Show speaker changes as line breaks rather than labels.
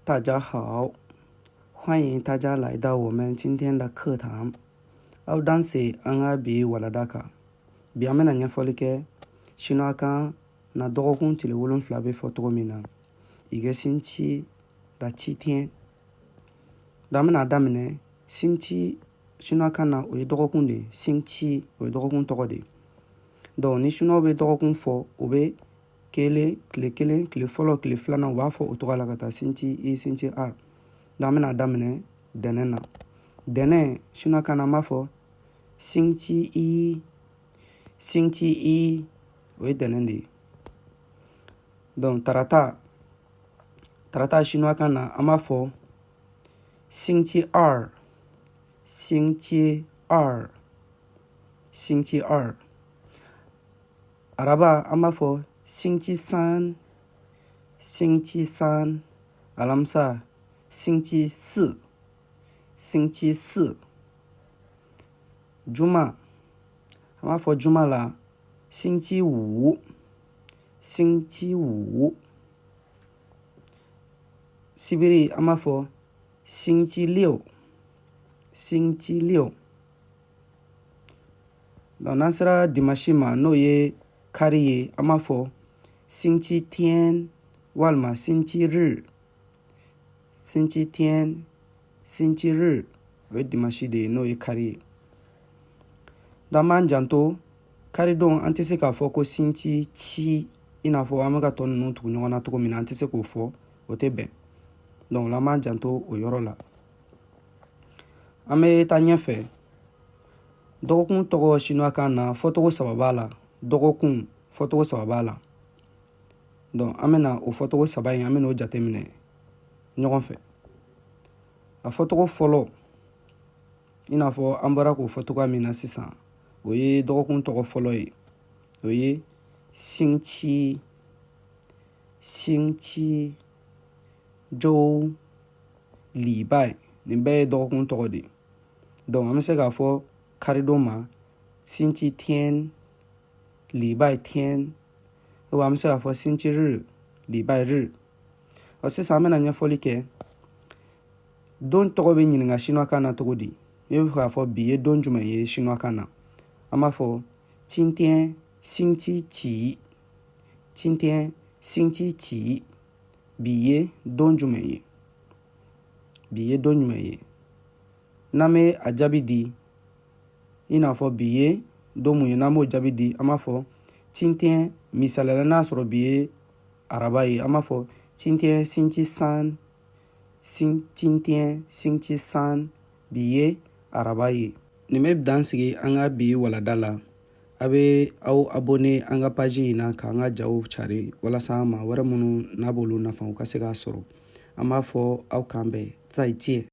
大家好，欢迎大家来到我们今天的课堂。Aw danse an ka bi walada kan. Bi an bɛna ɲɛfɔli kɛ sinuwakan na dɔgɔkun tile 7 bɛ fɔ cogo min na. 一个星期的7天。 An bɛna daminɛ 星期 sinuwakan na, o ye dɔgɔkun de ye. 星期 o ye dɔgɔkun tɔgɔ de ye. Donc ni sinuwaw bɛ dɔgɔkun fɔ, o bɛ kelen, tile kelen, tile fɔlɔ, tile filanan, u b'a fɔ o tɔgɔ la ka taa 星期一, 星期二. Donc an bɛna daminɛ dɛnɛn na. Dɛnɛn sinuwakan na, an b'a fɔ 星期一, 星期一, o ye dɛnɛn de ye. Donc tarata, tarata sinuwakan na, an b'a fɔ 星期二, 星期二, 星期二. Araba, an b'a fɔ 星期三, 星期三. Alamisa, 星期四, 星期四. Juma, an b'a fɔ juma la 星期五, 星期五. Sibiri, an b'a fɔ 星期六, 星期六. Donc n'an sera dimanche ma, n'o ye kari ye, an b'a fɔ 星期天 walima 星期日, 星期天, 星期日, o ye dimanche de ye, n'o ye kari ye. Donc an b'an janto, karidon an tɛ se k'a fɔ ko 星期七, i n'a fɔ an bɛ ka tɔ ninnu tugu ɲɔgɔn na cogo min na, an tɛ se k'o fɔ, o tɛ bɛn. Donc an b'an janto o yɔrɔ la. An bɛ taa ɲɛfɛ. Dɔgɔkun tɔgɔ sinuwakan na, fɔcogo saba b'a la. Dɔgɔkun fɔcogo saba b'a la. Donc an bɛna o fɔcogo saba in, an bɛna o jateminɛ ɲɔgɔn fɛ. A fɔcogo fɔlɔ, i n'a fɔ an bɔra k'o fɔ cogoya min na sisan, o ye dɔgɔkun tɔgɔ fɔlɔ ye, o ye 星期, 星期, 周, 礼拜. Nin bɛɛ ye dɔgɔkun tɔgɔ de ye. Donc an bɛ se k'a fɔ karidon ma 星期天, 礼拜天, an bɛ se k'a fɔ 星期日, 礼拜日. Ɔ, sisan an bɛna ɲɛfɔli kɛ don tɔgɔ bɛ ɲininka sinuwakan na cogo di. I bɛ fɛ k'a fɔ bi ye don jumɛn ye sinuwakan na, an b'a fɔ 今天星期几, 今天星期几, bi ye don jumɛn ye, bi ye don jumɛn ye. N'an bɛ a jaabi di, i n'a fɔ bi ye don mun ye, n'an b'o jaabi di, an b'a fɔ 今天, misaliyala n'a sɔrɔ bi ye araba ye, an b'a fɔ 今天星期三, 今天星期三, bi ye araba ye. Nin bɛ dan sigi an ka bi walada la. A bɛ aw abonné an ka page in na, k'an ka jaw cari, walasa maa wɛrɛ minnu n'a b'olu nafa, u ka se k'a sɔrɔ. An b'a fɔ aw k'an bɛn. 再见.